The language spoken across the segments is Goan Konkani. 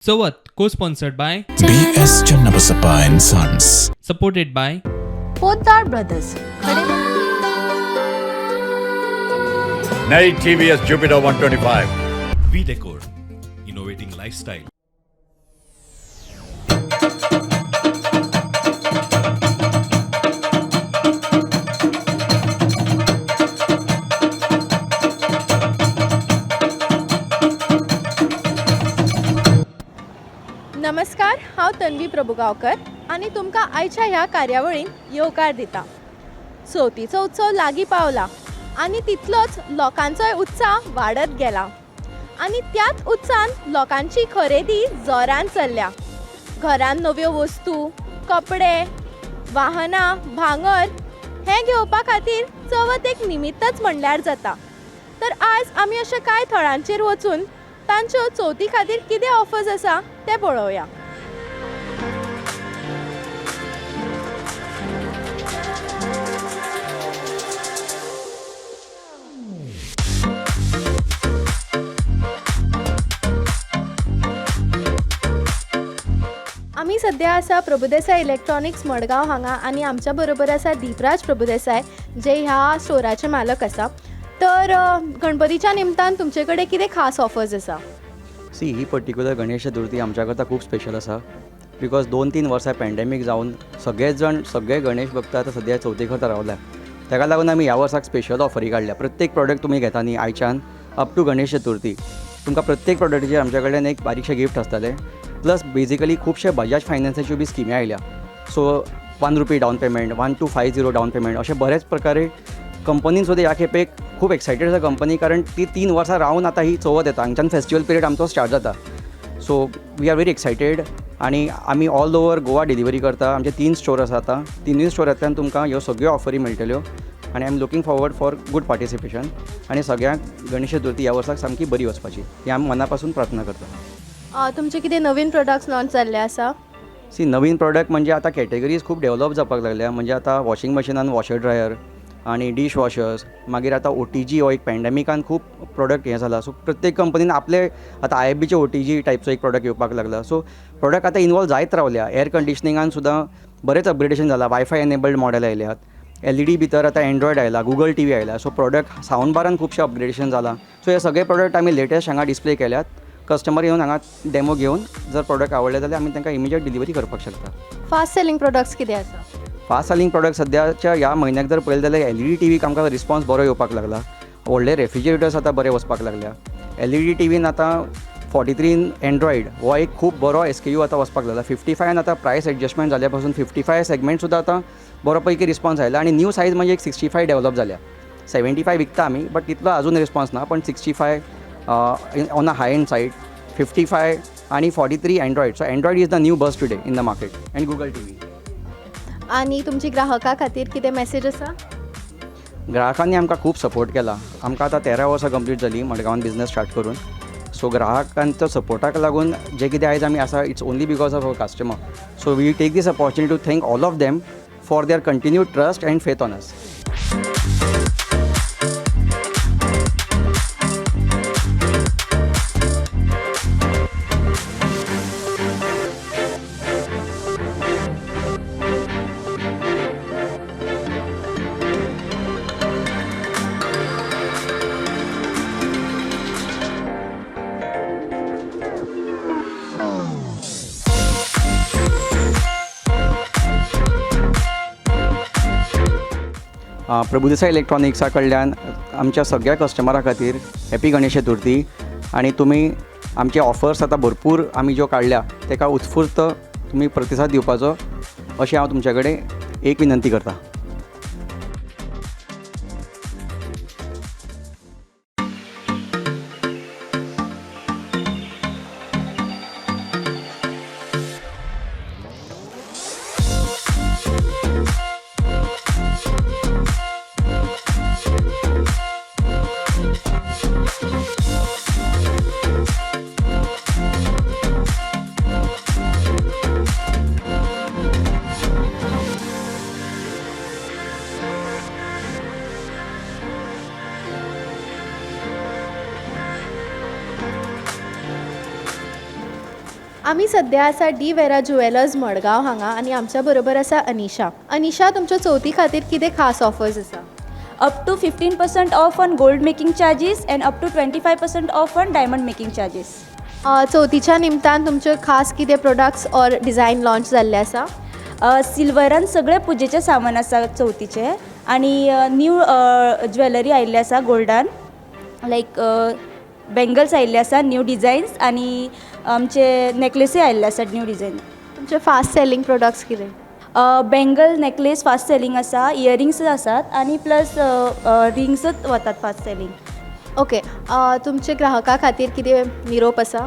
Chavath co sponsored by B S Channabasappa and sons. Supported by Potdar brothers खडे. नई TVS Jupiter 125. V Decor, innovating lifestyle. नमस्कार, हांव तन्वी प्रभुगांवकर आनी तुमकां आयच्या ह्या कार्यावळीन येवकार दिता. चवथीचो उत्सव लागीं पावला आनी तितलोच लोकांचोय उत्साह वाडत गेला आनी त्याच उत्साहान लोकांची खरेदी जोरान चल्ल्या. घरान नव्यो वस्तू, कपडे, वाहनां, भांगर हें घेवपा खातीर चवथ एक निमित्तच म्हणल्यार जाता. तर आयज आमी अशा कांय थळांचेर वचून तांच्यो चवथी खातीर कितें ऑफर्स आसा तें पळोवया. आमी सद्या आसा प्रभुदेसाय इलेक्ट्रॉनिक्स मडगांव हांगा आनी आमच्या बरोबर आसा दीपराज प्रभुदेसाय, जे ह्या स्टोराचे मालक आसा. तर गणपतीच्या निमतान तुमचे कडेन कितें खास ऑफर्स आसा? सी, ही पर्टिक्युलर गणेश चतुर्थी आमच्या करता खूब स्पेशल आसा, because 2-3 वर्सां पॅन्डेमीक जावन सगळेच जाण, सगळे गणेश भक्त आतां सद्या चवथी करता रावल्या. ताका लागून आमी ह्या वर्साक स्पेशल ऑफरी काडल्या. प्रत्येक प्रॉडक्ट तुमी घेता न्ही आयच्यान अप टू गणेश चतुर्थी, तुमकां प्रत्येक प्रॉडक्टीचेर आमच्या कडल्यान एक बारीकशें गिफ्ट आसतलें. प्लस बेजिकली खुबशे बजाज फायनान्साच्यो बी स्किमी आयल्या. So 1 rupee down payment, 1250 down payment, अशे बरेच प्रकारे कंपनीन सुद्दां ह्या खेपेक खूब एक्सायटेड आसा कंपनी, कारण ती 3 वर्सां रावन आतां ही चवथ येता. हांगच्यान फेस्टिवल पिरियड आमचो स्टार्ट जाता. So we are very excited आनी आमी ऑल ओवर गोवा डिलिव्हरी करता. आमचे तीन स्टोर आसा. आतां तिनूय स्टोरांतल्यान तुमकां ह्यो सगळ्यो ऑफरी मेळटल्यो आनी I am looking forward for good participation आनी सगळ्यांक गणेश चतुर्थी ह्या वर्साक सामकी बरी वचपाची ही आमी मना पासून प्रार्थना करता. तुमचे कितें नवीन प्रोडक्ट्स लॉन्च जाल्ले आसा? सी, नवीन प्रॉडक्ट म्हणजे आतां कॅटेगरीज खूब डेव्हलप जावपाक लागल्या. म्हणजे आतां वॉशिंग मशिनान वॉशर ड्रायर आनी डीश वॉशर्स, मागीर आतां ओटीजी हो एक पॅन्डेमिकान खूब प्रोडक्ट हें जाला. सो प्रत्येक कंपनीन आपले आतां आयएफबीचे ओटीजी टायपचो एक प्रोडक्ट येवपाक लागला. सो प्रोडक्ट आतां इनवॉल्व जायत रावल्या. एअर कंडिशनिंगान सुद्दां बरेंच अपग्रेडेशन जाला. वायफाय एनेबल्ड मॉडेल आयल्यात. एलईडी भितर आतां एन्ड्रॉयड आयला, गुगल टीव्ही आयला. सो प्रोडक्ट सावंड बारान खुबशें अपग्रेडेशन जाला. सो हे सगळे प्रोडक्ट आमी लेटेस्ट हांगा डिस्प्ले केल्यात. कस्टमर येवन हांगा डेमो घेवन जर प्रोडक्ट आवडले जाल्यार आमी तांकां इमिजिएट डिलिव्हरी करपाक शकता. फास्ट सेलिंग प्रोडक्ट्स कितें आसा? फास्ट सेलिंग प्रोडक्ट सद्याच्या ह्या म्हयन्याक जर पळयलें जाल्यार एलईडी टीव्हीक आमकां रिस्पॉन्स बरो येवपाक लागला. व्हडले रेफ्रिजरेटर्स आतां बरे वचपाक लागल्या. एलईडी टीव्हीन आतां 43 एन्ड्रॉयड हो एक खूब बरो एसकेयू आतां वचपाक लागला. 55न आतां प्रायस एडजस्टमेंट जाल्या पासून 55 सेगमेंट सुद्दां आतां बरो पैकी रिस्पॉन्स आयला आनी न्यू सायज म्हणजे एक 65 डेव्हलप जाल्या. 75 विकता आमी, बट तितलो अजून रिस्पॉन्स ना, पण 65 on a high end side, 55 आनी 43 Android. So Android is the new buzz today in the market and Google TV. आनी तुमची ग्राहका खातीर कितें मॅसेज आसा? ग्राहकांनी आमकां खूब सपोर्ट केला. आमकां आतां 13 वर्सां कंप्लीट जालीं मडगांवान बिजनस स्टार्ट करून. सो ग्राहकांच्या सपोर्टाक लागून जे कितें आयज आमी आसा, it's only because of our customer. So we take this opportunity to thank all of them for their continued trust and faith on us. Prabhudesai इलेक्ट्रॉनिक्सा कडल्यान आमच्या सगळ्या कस्टमरा खातीर हॅपी गणेश चतुर्थी आनी तुमी आमचे ऑफर्स आतां भरपूर आमी ज्यो काडल्या ताका उत्स्फूर्त तुमी प्रतिसाद दिवपाचो अशें हांव तुमचे कडेन एक विनंती करता. आमी सद्या आसा डी वेरा ज्युएलर्स मडगांव हांगा आनी आमच्या बरोबर आसा अनिशा. अनिशा, तुमच्या चवथी खातीर कितें खास ऑफर्स आसा? Up to 15% off on gold making charges and up to 25% off on diamond making charges. चवथीच्या निमतान तुमच्यो खास कितें प्रोडक्ट्स ऑर डिझायन लॉन्च जाल्ले आसा? सिल्वरान सगळें पुजेचें सामान आसा चवथीचें आनी न्यू ज्वेलरी आयिल्ली आसा गोल्डान, लायक बँगल्स आयिल्ले आसा न्यू डिजायन्स आनी आमचे नॅकलेसूय आयिल्ले आसात न्यू डिजायन. तुमचे फास्ट सेलिंग प्रोडक्ट्स कितें? बँगल, नॅकलेस फास्ट सेलिंग आसा, इयरिंग्स आसात आनी प्लस रिंग्सूच वतात फास्ट सेलिंग. ओके, तुमचे ग्राहका खातीर कितें निरोप आसा?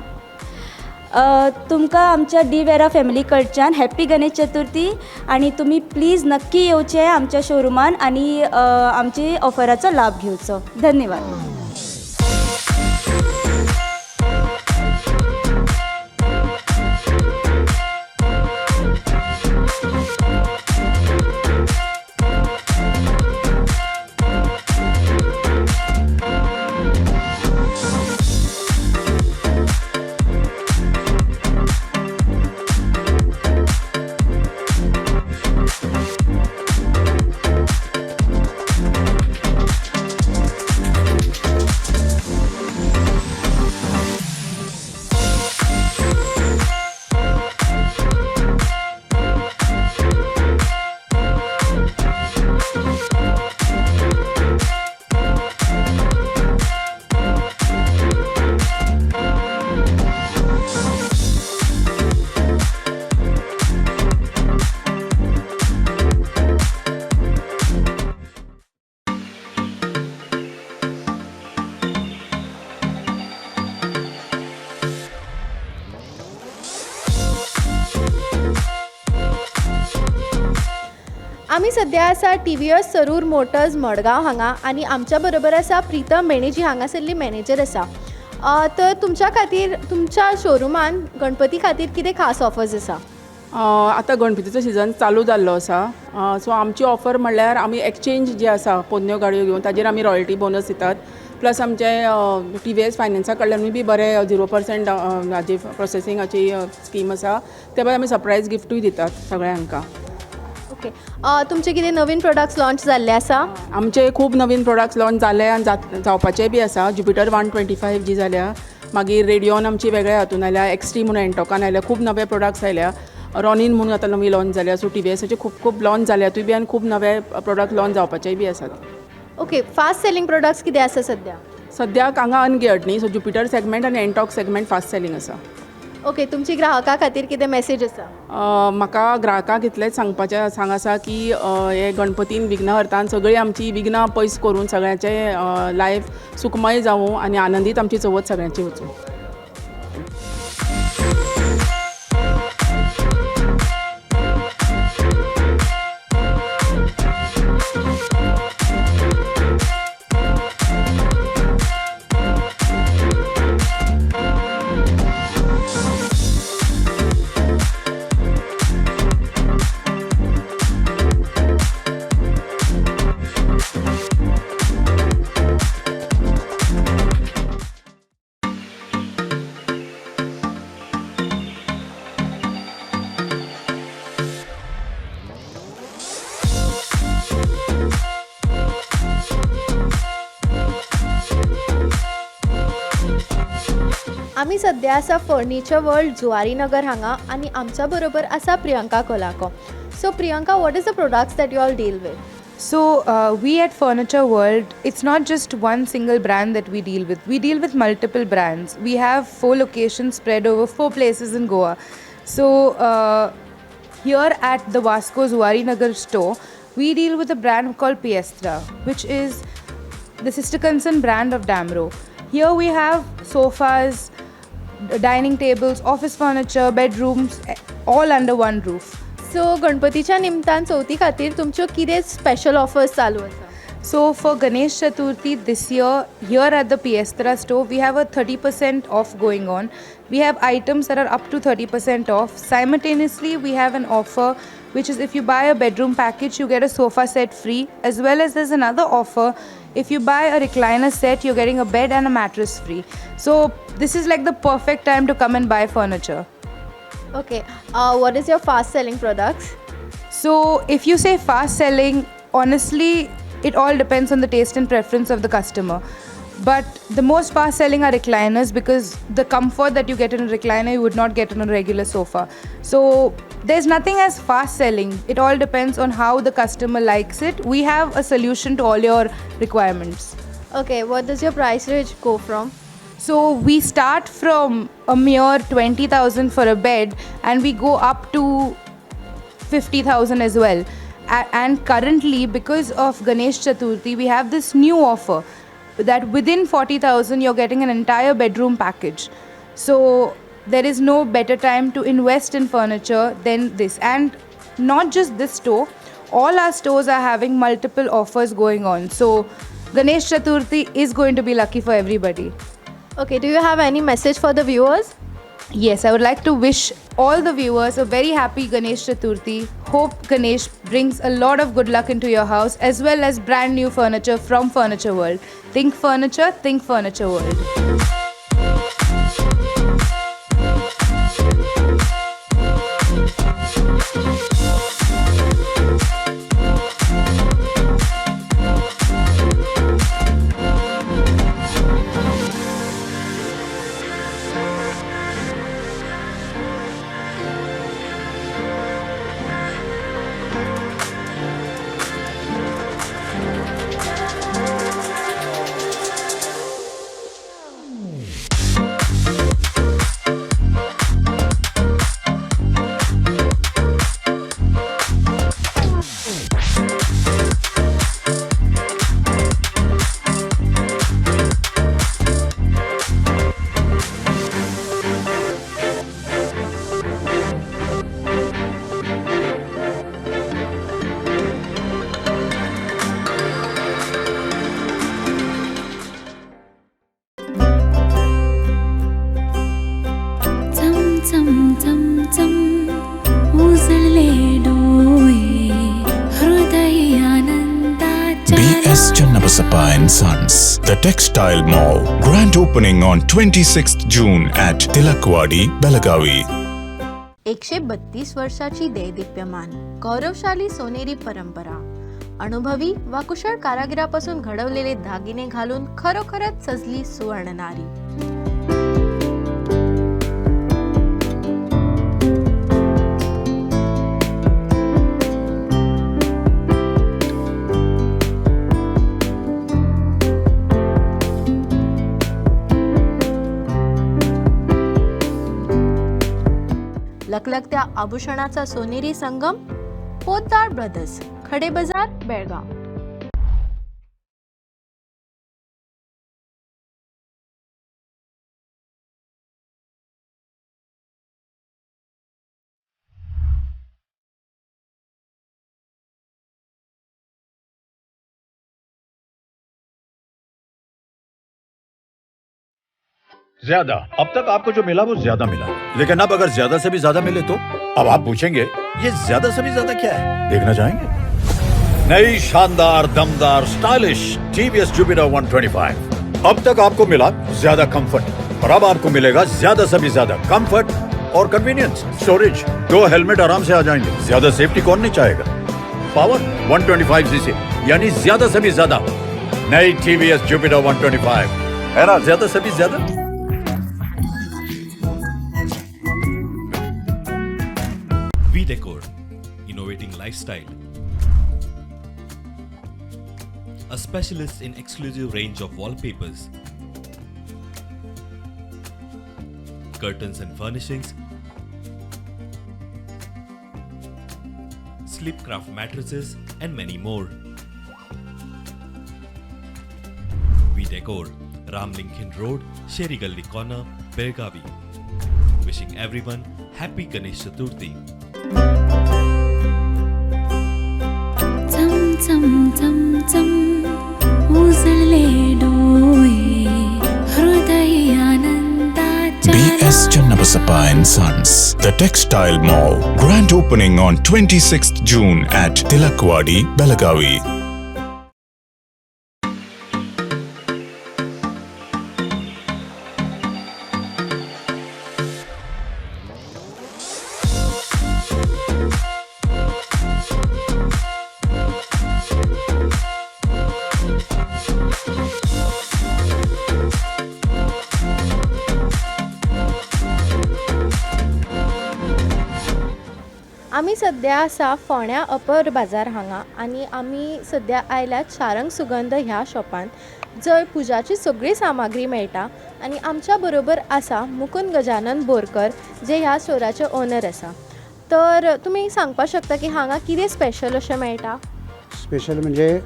तुमकां आमच्या डी वेरा फॅमिली कडच्यान हॅप्पी गणेश चतुर्थी आनी तुमी प्लीज नक्की येवचे आमच्या शोरुमान आनी आमची ऑफराचो लाभ घेवचो. धन्यवाद. आमी सद्या आसा टीव्हीएस सरूर मोटर्स मडगांव हांगा आनी आमच्या बरोबर आसा प्रितम भेणे, जी हांगासरली मॅनेजर आसा. तर तुमच्या खातीर तुमच्या शोरुमान गणपती खातीर कितें खास ऑफर्स आसा? आतां गणपतीचो सिजन चालू जाल्लो आसा, सो आमची ऑफर म्हणल्यार आमी एक्सचेंज जी आसा पोन्न्यो गाडयो घेवन ताजेर आमी रॉयल्टी बोनस दितात. प्लस आमचे टीव्हीएस फायनान्सा कडल्यानूय बी बरें 0% हाजी प्रोसेसिंगाची स्कीम आसा. ते भायर आमी सरप्रायज गिफ्टूय दितात सगळ्यांक. ओके, तुमचे कितें नवीन प्रोडक्ट्स लॉन्च जाल्ले आसा? आमचे खूब नवीन प्रोडक्ट्स लॉन्च जाले आनी जावपाचे बी आसा. ज्युपिटर 125 जी जाल्या, मागीर रेडियोन आमची वेगळ्या हातून आयल्या, एक्सटी म्हणून एन्टॉकान आयल्या, खूब नवे प्रोडक्ट्स आयल्या. रॉनीन म्हणून आतां नवी लॉन्च जाल्या. सो टीव्हीएसाचे खूब खूब लॉन्च जाल्यातूय बी आनी खूब नवे प्रोडक्ट लॉन्च जावपाचेय बी आसात. ओके, फास्ट सेलिंग प्रोडक्ट्स कितें आसा सद्या? सद्याक हांगा अनगियर्ड न्ही, सो ज्युपिटर सेगमेंट आनी एन्टॉक सेगमेंट फास्ट सेलिंग आसा. ओके, तुमची ग्राहका खातीर कितें मॅसेज आसा? म्हाका ग्राहकांक इतलेंच सांगपाचें सांग आसा की हे गणपतीन विघ्नहर्तान सगळीं आमची विघ्नां पयस करून सगळ्यांचें लायफ सुखमय जावूं आनी आनंदीत आमची चवथ सगळ्यांची वचूं. आमी सद्या आसा फर्निचर वर्ल्ड जुवारी नगर हांगा आनी आमच्या बरोबर आसा प्रियंका कोलाको. So Priyanka, what is the products that you all deal with? So, we at Furniture World, it's not just one single brand that we deal with. We deal with multiple brands. We have 4 locations spread over 4 places in Goa. So, here at the Vasco Zuari Nagar store, we deal with a brand called Piestra, which is the sister concern brand of Damro. Here we have sofas, dining tables, office furniture, bedrooms, all under one roof. So गणपतीच्या निमतान चवथी खातीर तुमच्यो कितें स्पेशल ऑफर्स चालू आसा? So for Ganesh Chaturthi this year, here at the Piestra store, we have a 30% off going on. We have items that are up to 30% off. Simultaneously, we have an offer which is if you buy a bedroom package, you get a sofa set free, as well as there's another offer. If you buy a recliner set, you're getting a bed and a mattress free. So this is like the perfect time to come and buy furniture. Okay, what is your fast selling products? So if you say fast selling, honestly, it all depends on the taste and preference of the customer. But the most fast selling are recliners, because the comfort that you get in a recliner you would not get in a regular sofa. So there's nothing as fast selling. It all depends on how the customer likes it. We have a solution to all your requirements. Okay, what does your price range go from? So we start from a mere 20,000 for a bed, and we go up to 50,000 as well. And currently, because of Ganesh Chaturthi, we have this new offer that within 40,000 you're getting an entire bedroom package. So there is no better time to invest in furniture than this. And not just this store, all our stores are having multiple offers going on. So Ganesh Chaturthi is going to be lucky for everybody. Okay, do you have any message for the viewers? Yes, I would like to wish all the viewers a very happy Ganesh Chaturthi. Hope Ganesh brings a lot of good luck into your house, as well as brand new furniture from Furniture World. Think furniture, think Furniture World. चम चम चम चम उजळले डोळे हृदय आनंदाच्या B.S. Channabasappa and Sons, The Textile Mall. Grand opening on 26th June at Tilakwadi, Belagavi. 132 वर्षाची दैदिप्यमान गौरवशाली सोनेरी परंपरा, अनुभवी वा कुशळ कारागिरापासून घडवलेले दागिने घालून खरोखरच सजली सुवर्णनारी. लकलकत्या आभूषणाचा सोनेरी संगम, पोद्दार ब्रदर्स, खडे बाजार, बेळगाव. ज्यादा, अब तक आपको जो मिला वो ज्यादा मिला, लेकिन अब अगर ज्यादा से भी ज्यादा मिले तो? अब आप पूछेंगे ये ज्यादा से भी ज्यादा क्या है? देखना चाहेंगे? नई शानदार दमदार स्टाइलिश TVS Jupiter 125। अब तक आपको मिला ज्यादा कंफर्ट, और अब आपको मिलेगा ज्यादा से भी ज्यादा कंफर्ट और कन्वीनियंस। स्टोरेज, 2 हेलमेट आराम से आ जाएंगे। ज्यादा सेफ्टी कौन नहीं चाहेगा? पावर 125 सीसी, यानी ज्यादा से भी ज्यादा। नई TVS Jupiter 125 है ना ज्यादा से भी ज्यादा। V Decor, innovating lifestyle. A specialist in exclusive range of wallpapers, curtains and furnishings, Sleepcraft mattresses and many more. V Decor, Ramlingkhind Road, Sheri Gully Corner, Belgavi. Wishing everyone happy Ganesh Chaturthi. चम चम चम चम उजळले डोळे हृदय आनंदाच्या B.S. Channabasappa and Sons, The Textile Mall. Grand opening on 26th June at Tilakwadi, Belagavi. आमी सद्या आसा फोंड्या अपर बाजार हांगा आनी आमी सद्या आयल्यात शारंग सुगंध ह्या शॉपान, जंय पुजाची सगळी सामाग्री मेळटा. आनी आमच्या बरोबर आसा मुकुंद गजानन बोरकर, जे ह्या स्टोराचे ओनर आसा. तर तुमी सांगपाक शकता की हांगा कितें स्पेशल अशें मेळटा? स्पेशल म्हणजे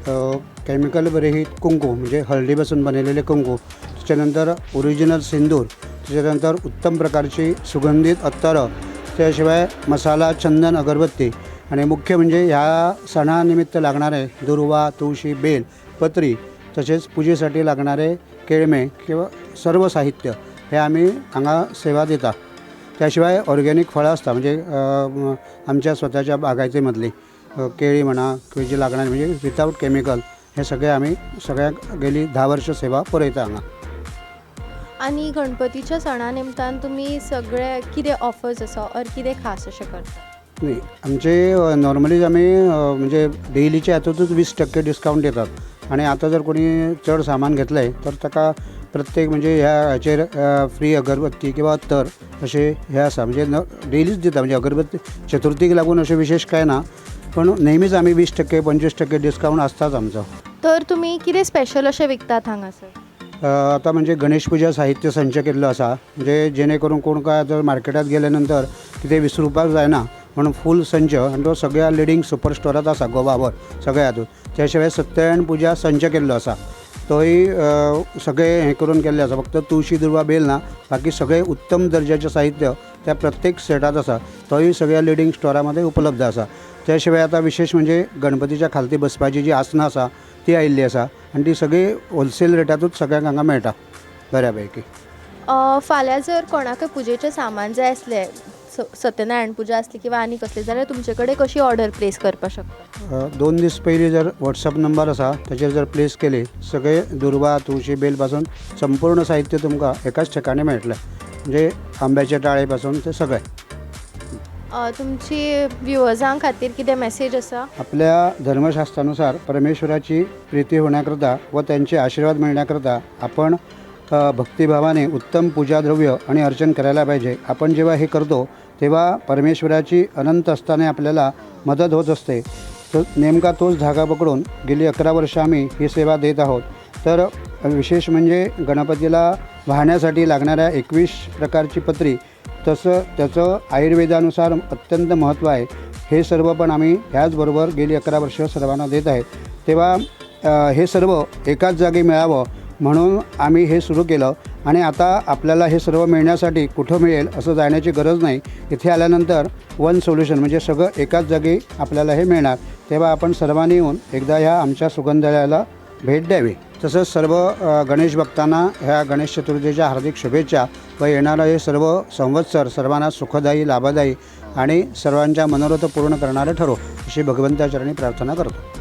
केमिकल रहित कुंकू, म्हणजे हळदीपासून बनवलेले कुंकू, त्याच्यानंतर ओरिजिनल सिंदूर, त्याच्यानंतर उत्तम प्रकारची सुगंधित अत्तरं, त्याशिवाय मसाला, चंदन, अगरबत्ती आणि मुख्य म्हणजे ह्या सणानिमित्त लागणारे दुर्वा, तुळशी, बेल, पत्री, तसेच पूजेसाठी लागणारे केळमे किंवा सर्व साहित्य हे आम्ही हांगा सेवा दिता. त्याशिवाय ऑर्गेनिक फळं असतात, म्हणजे आमच्या स्वतःच्या बागायतीमधली केळी म्हणा किंवा जी लागणारी, म्हणजे विथआउट केमिकल, हे सगळे आम्ही सगळ्यांक गेली 10 वर्ष सेवा पुरयता हांगा. आनी गणपतीच्या सणा निमतान तुमी सगळे कितें ऑफर्स आसा ऑर कितें खास अशें करता? नाही, आमचे नॉर्मली आमी म्हणजे डेलीच्या हातूंतच 20% डिस्कावंट दितात आणि आता जर कोणी चड सामान घेतलें तर ताका प्रत्येक म्हणजे ह्या हाचेर फ्री अगरबत्ती किंवा अत्तर अशें हें आसा. म्हणजे डेलीच दिता, म्हणजे अगरबत्ती चतुर्थीक लागून अशें विशेश कांय ना, पण नेहमीच आमी 20% 25% डिस्कावंट आसताच आमचो. तर तुमी कितें स्पेशल अशें विकतात हांगासर? आता म्हणजे गणेश पुजा साहित्य संच केल्लो आसा, म्हणजे जेणे करून कोण काय जर मार्केटात गेल्या नंतर कितें विसरुपाक जायना म्हणून फूल संच, आनी तो सगळ्या लिडींग सुपर स्टोरात आसा गोवाभर सगळ्या हातूंत. त्या शिवाय सत्यनारायण पुजा संच केल्लो आसा, तोय सगळे हें करून केल्लें आसा. फक्त तुळशी दुर्वा बेल ना, बाकी सगळे उत्तम दर्जाचें साहित्य त्या प्रत्येक सेटात आसा, तोय सगळ्या लिडींग स्टोरामध्ये उपलब्ध आसा. त्या शिवाय आतां विशेश म्हणजे गणपतीच्या खालती बसपाची जी आसनां आसा ती आयिल्ली आसा आनी ती सगळी होलसेल रेटातूच सगळ्यांक हांगा मेळटा बऱ्या पैकी. फाल्यां जर कोणाकय पुजेचें सामान जाय आसलें, सत्यनारायण पुजा आसली किंवा आनी कसली, जाल्यार तुमचे कडेन कशी ऑर्डर प्लेस करपाक शकता? 2 दीस पयलीं जर वॉट्सएप नंबर आसा ताचेर जर प्लेस केली, सगळे दुर्वा, तुळशी, बेल पासून संपूर्ण साहित्य तुमकां एकाच ठिकाणी मेळटलें, म्हणजे आंब्याचे टाळे पासून ते सगळें. तुमची व्युअर्सां खातीर कितें मॅसेज आसा? आपल्या धर्मशास्त्रानुसार परमेश्वराची प्रीती होण्याकरता व त्यांचे आशीर्वाद मिळण्याकरता आपण भक्तिभावाने उत्तम पूजाद्रव्य आणि अर्चन करायला पाहिजे. आपण जेव्हा हे करतो तेव्हा परमेश्वराची अनंत असताना आपल्याला मदत होत असते. तर नेमका तोच धागा पकडून गेली 11 वर्ष आम्ही ही सेवा देत आहोत. तर विशेष म्हणजे गणपतीला वाहण्यासाठी लागणाऱ्या 21 प्रकारची पत्री, तसं त्याचं आयुर्वेदानुसार अत्यंत महत्त्व आहे. हे सर्व पण आम्ही ह्याचबरोबर गेली 11 वर्ष सर्वांना देत आहेत. तेव्हा हे सर्व एकाच जागी मिळावं म्हणून आम्ही हे सुरू केलं आणि आता आपल्याला हे सर्व मिळण्यासाठी कुठं मिळेल असं जाण्याची गरज नाही. इथे आल्यानंतर वन सोल्युशन, म्हणजे सगळं एकाच जागी आपल्याला हे मिळणार. तेव्हा आपण सर्वांनी येऊन एकदा ह्या आमच्या सुगंधालयाला भेट द्यावी. तसंच सर्व गणेश भक्तांना ह्या गणेश चतुर्थीच्या हार्दिक शुभेच्छा व येणारं हे सर्व संवत्सर सर्वांना सुखदायी, लाभदायी आणि सर्वांच्या मनोरथ पूर्ण करणारं ठरो अशी भगवंताचरणी प्रार्थना करतो.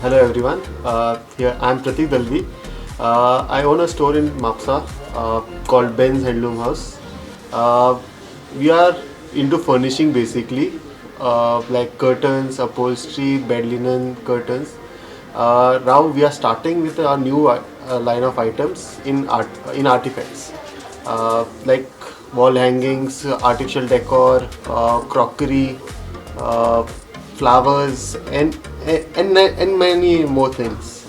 Hello everyone, here I am Pratik Dalvi. I own a store in Mapsa called Ben's Handloom House. We are into furnishing basically, like curtains, upholstery, bed linen, curtains. Now we are starting with our new line of items in art, in artifacts, like Wall hangings, artificial decor, crockery, flowers, and many more things.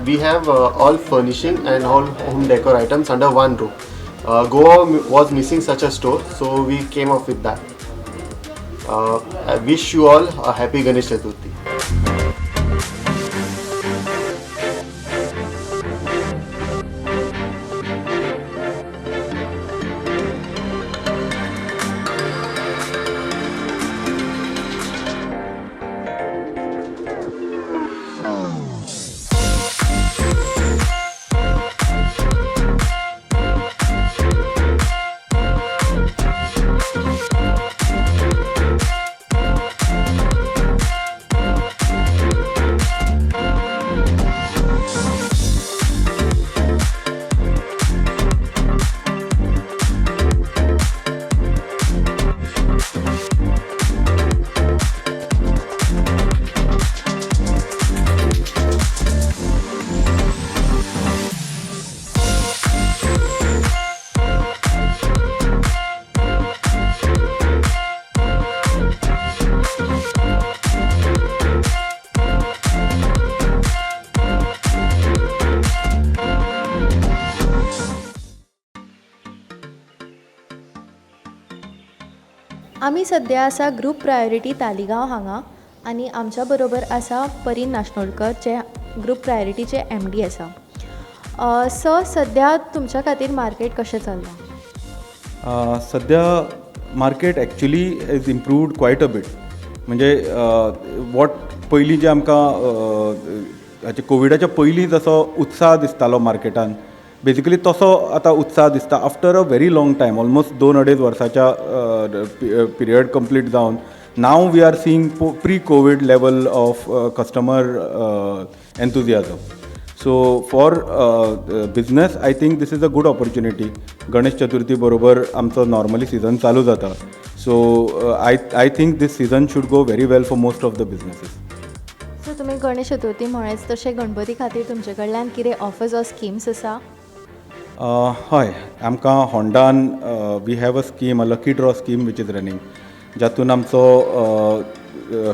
We have all furnishing and all home decor items under one roof. Goa was missing such a store, so we came up with that. I wish you all a happy Ganesh Chaturthi. आमी सद्या आसा ग्रूप प्रायोरिटी तालिगांव हांगा आनी आमच्या बरोबर आसा परीन नाशनोडकर, जे ग्रूप प्रायोरिटीचे एमडी आसा. सर, सद्या तुमच्या खातीर मार्केट कशें चल्लां? सद्या market actually is improved quite a bit. म्हणजे what पयलीं जे आमकां हाचे कोविडाच्या पयलीं जसो उत्साह दिसतालो मार्केटान, बेजिकली तसो आतां उत्साह दिसता after a very long time. Almost 2-2.5 वर्साच्या पिरियड कंप्लीट जावन now we are seeing pre Covid level of customer enthusiasm. So for business I think this is a good opportunity. Ganesh Chaturthi बरोबर आमचो नॉर्मली सिजन चालू जाता. So I think this season should go very well for most of the businesses. So तुमी गणेश चतुर्थी म्हळेंच, तशें गणपती खातीर तुमचे कडल्यान कितें ऑफर्स ऑर स्किम्स आसा? हय, आमकां होंडान we have a scheme, a lucky draw scheme which is running, जातून आमचो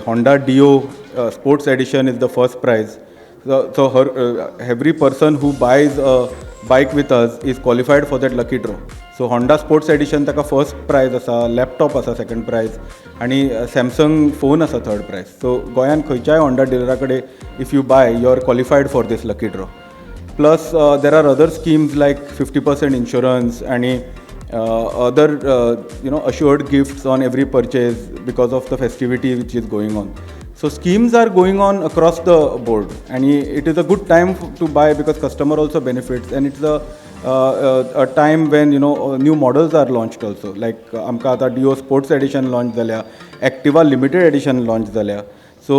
Honda Dio sports edition is the first prize. So her every person who buys a bike with us is qualified for that lucky draw. So Honda sports edition ताका फर्स्ट प्रायज आसा, लॅपटॉप आसा सेकंड प्रायज आनी सॅमसंग फोन आसा थर्ड प्रायज. सो गोंयांत खंयच्याय होंडा डिलरा कडेन if you buy, you are qualified for this lucky draw. Plus there are other schemes like 50% insurance आनी other assured gifts on every purchase because of the festivity which is going on. So schemes are going on across the board and it is a good time to buy because customer also benefits and it's a time when new models are launched also. Like आमकां आतां Dio sports edition launch जाल्या, Activa limited edition launch जाल्या. So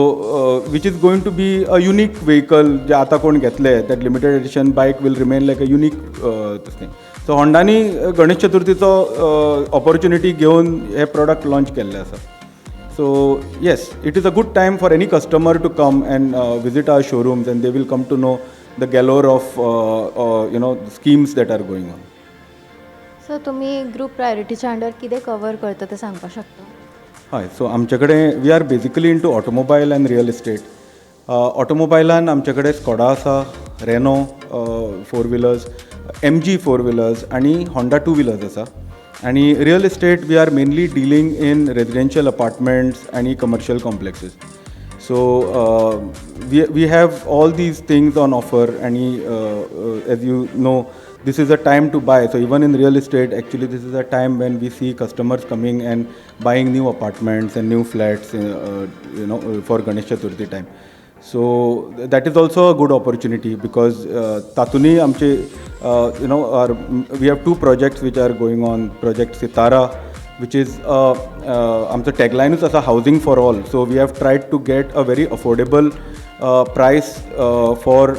which is going to be a unique vehicle जे आतां कोण घेतले that limited edition bike will remain like a unique this thing. So होंडानी गणेश चतुर्थीचो ऑपॉर्च्युनिटी घेवन हे प्रोडक्ट लॉन्च केल्ले आसा. So yes, it is a good time for any customer to come and visit our showrooms and they will come to know the galore of schemes that are going on. So तुमी ग्रूप प्रायोरिटीच्या अंडर कितें कवर करता तें सांगपाक शकता? हय, सो आमचे कडेन we are basically into automobile and real estate. ऑटोमोबायलान आमचे कडेन स्कॉडा आसा, Renault four wheelers, MG four wheelers आनी होंडा टू व्हिलर्स आसा. आनी real estate we are mainly dealing in residential apartments आनी commercial complexes. So we have all these things on offer आनी as you know this is a time to buy. So even in real estate actually this is a time when we see customers coming and buying new apartments and new flats for Ganesh Chaturthi time. So that is also a good opportunity because तातूनय आमचे we have two projects which are going on. Project Sitara, which is आमचो टॅगलायनूच आसा housing for all. So we have tried to get a very affordable price for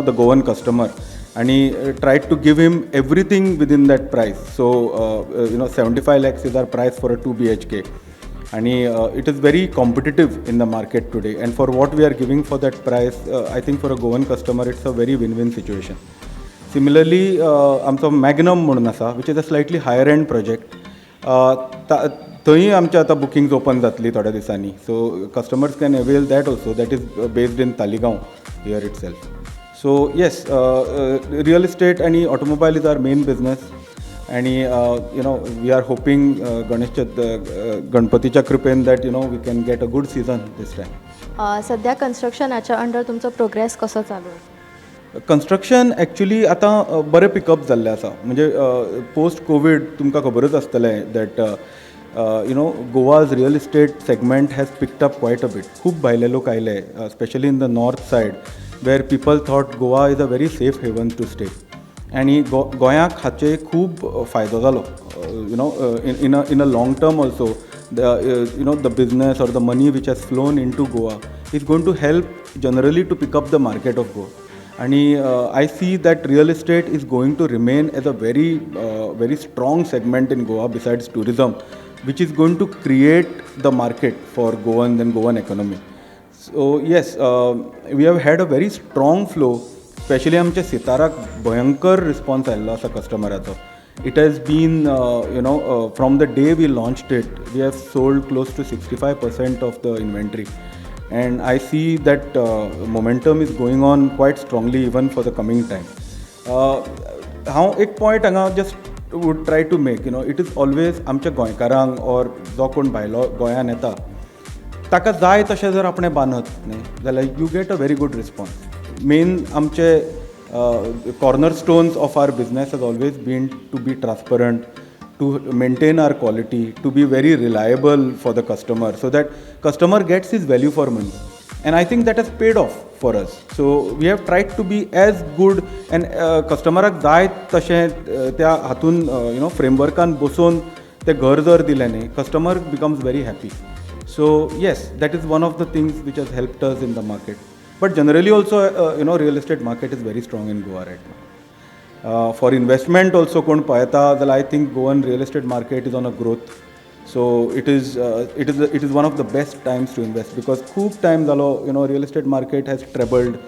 the Goan customer आनी tried to give him everything within that price. So 75 lakhs is our price for a 2 BHK आनी it is very competitive in the market today and for what we are giving for that price, I think for a Goan customer it's a very win win situation. Similarly आमचो मॅग्नम म्हणून आसा, which is a slightly higher end project. थंय आमचे आतां बुकिंग्स ओपन जातली थोड्या दिसांनी, so customers can avail that also. That is based in Taleigao here itself. So yes, real estate आनी automobile is our main business आणि we are hoping Ganesh गणपतीच्या कृपेन that we can get a good season this time. सध्या कन्स्ट्रक्शनाच्या अंडर तुमचो प्रोग्रेस कसो चालू आसा? कन्स्ट्रक्शन एक्चुली आतां बरें पिकअप जाल्लें आसा. म्हणजे पोस्ट कोवीड तुमकां खबरूच आसतलें that Goa's real estate segment has picked up quite a bit. खूब भायले लोक आयले, specially in the north side, where people thought Goa is a very safe haven to stay. आनी गोंयाक हाचे खूब फायदो जालो. In a long term also, the the business or the money which has flown into Goa is going to help generally to pick up the market of Goa. आणि I see that real estate is going to remain as a very very strong segment in Goa besides tourism, which is going to create the market for Goan and Goan economy. So yes, we have had a very strong flow, specially आमच्या सिताराक भयंकर रिस्पॉन्स आयिल्लो आसा कस्टमराचो. It has been from the day we launched it, we have sold close to 65% of the inventory, and I see that momentum is going on quite strongly even for the coming time. हांव एक पॉयंट हांगा just would try to make, it is always आमच्या गोंयकारांक ऑर जो कोण भायलो गोंयान येता ताका जाय तशें जर आपणें बांदत न्ही जाल्यार you get a very good response. Main आमचे corner stones of our business has always been to be transparent, to maintain our quality, to be very reliable for the customer, so that customer gets his value for money. And I think that has paid off for us. So we have tried to be as good and कस्टमराक जाय तशें त्या हातून you know फ्रेमवर्कान बसोवन तें घर जर दिलें न्ही, customer becomes very happy. So yes, that is one of the things which has helped us in the market. But generally also, real estate market is very strong in Goa right now. For investment also कोण पळयता जाल्यार I think Goan real estate market is on a growth. So it is one of the best times to invest, because खूब टायम जालो real estate market has troubled,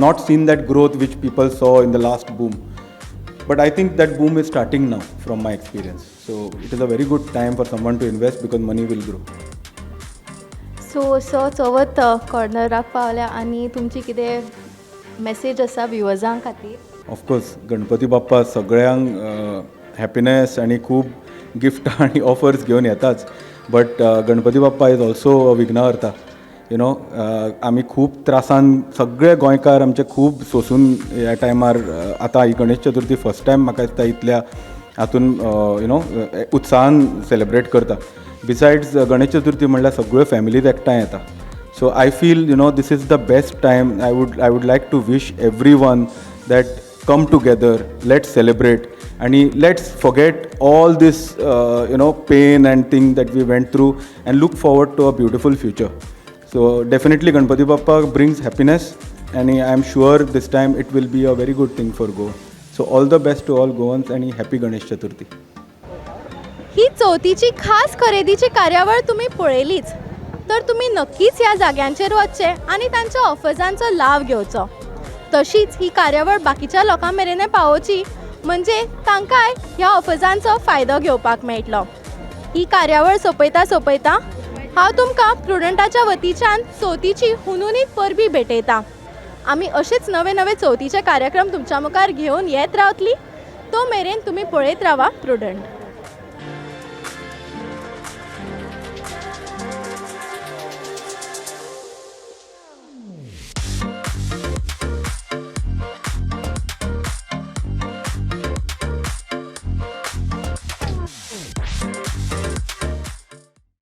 not seen that growth which people saw in the last boom. But I think that boom is starting now from my experience. So it is a very good time for someone to invest because money will grow. So sir, चवथ कॉर्नराक पावल्या आनी तुमची कितें मॅसेज आसा व्युवर्सां खातीर? ऑफकोर्स, गणपती बाप्पा सगळ्यांक हॅपिनेस आनी खूब गिफ्टां आनी ऑफर्स घेवन येताच, but Ganpati Bappa is also a विघ्नहर्ता. आमी खूब त्रासान, सगळे गोंयकार आमचे खूब सोंसून ह्या टायमार आतां ही गणेश चतुर्थी फर्स्ट टायम म्हाका दिसता इतल्या हातून you know उत्साहान सेलेब्रेट करता. बिसायड्स गणेश चतुर्थी म्हणल्यार सगळ्यो फॅमिलीज एकठांय येता. So I feel this is the best time. I would like to wish everyone that come together, let's celebrate आणि let's forget all this pain and thing that we went through and look forward to a beautiful future. So definitely Ganpati Bappa brings happiness आणि I am sure this time it will be a very good thing for Goa. So all the best to all Goans आणि हॅपी गणेश चतुर्थी. ही चवथीची खास खरेदीची कार्यावळ तुमी पळयलीच, तर तुमी नक्कीच ह्या जाग्यांचेर वचचें आनी तांच्या ऑफर्सांचो लाव घेवचो. तशीच ही कार्यावळ बाकीच्या लोकां मेरेनय पावोवची, म्हणजे तांकांय ह्या ऑफर्सांचो फायदो घेवपाक मेळटलो. ही कार्यावळ सोंपयता सोंपयता हांव तुमकां प्रुडंटाच्या वतीच्यान चवथीची हुनहुनीत परबीं भेटयतां. आमी अशेच नवे नवे चवथीचे कार्यक्रम तुमच्या मुखार घेवन येत रावतली. तो मेरेन तुमी पळयत रावा प्रुडंट.